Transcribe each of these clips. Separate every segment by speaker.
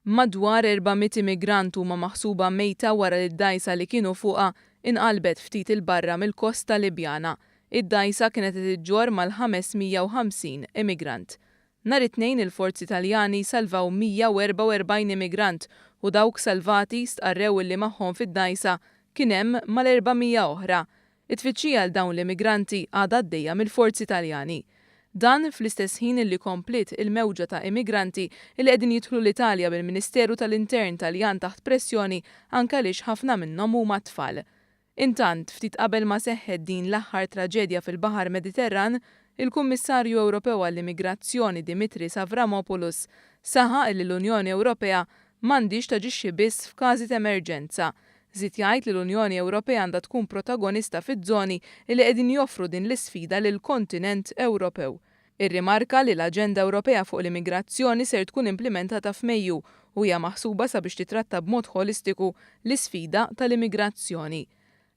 Speaker 1: Madwar 400 immigrant huma maħsuba mejta wara li d-dgħajsa li kienu fuqha inqalbet ftit 'il barra mill-kosta Libjana. Id-dgħajsa kienet qed iġġorr mal-550 immigrant. Nhar it-Tnejn il-forzi Taljani salvaw 144 immigrant u dawk salvati stqarrew illi magħhom fid-dgħajsa kien hemm mal-400 oħra. It-tfittxija għal dawn l-immigranti għadha għaddejja mill-forzi Taljani. Dan fl-istess ħin illi kompliet il-mewġa ta' immigranti illi qegħdin jidħlu l-Italja bil-Ministeru tal-Intern Taljan taħt pressjoni anke għaliex ħafna minnhom huma tfal. Intant, ftit qabel ma seħħet din l-aħħar traġedja fil-Baħar Mediterran, il-Kummissarju Ewropew għall-Immigrazzjoni Dimitris Avramopoulos saħaq illi l-Unjoni Ewropea m'għandhiex taġixxi biss f'każi t'emerġenza. Żied jgħid li l-Unjoni Ewropea għandha tkun protagonista fiż-żoni li qegħdin joffru din l-isfida lill-kontinent Ewropew. Irrimarka li l-Aġenda Ewropea fuq l-Immigrazzjoni ser tkun implimentata f'Mejju u hija maħsuba sabiex titratta b'mod ħolistiku l-isfida tal-immigrazzjoni.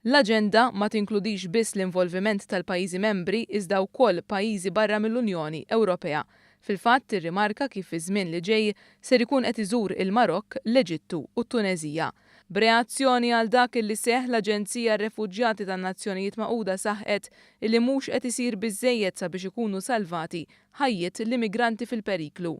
Speaker 1: L-aġenda ma tinkludix biss l-involviment tal-pajjiżi membri iżda wkoll pajjiżi barra mill-Unjoni Ewropea. Fil-fatt, irrimarka kif fiż-żmien li ġej ser ikun qed iżur il-Marokk, l-Eġittu u t-Tuneżija. B'reazzjoni għal dak illi seħħ l-Aġenzija għar-Refuġjati tan-Nazzjonijiet Magħquda saħqet illi mhux qed isir biżżejjed sabiex ikunu salvati ħajjiet l-immigranti fil-periklu.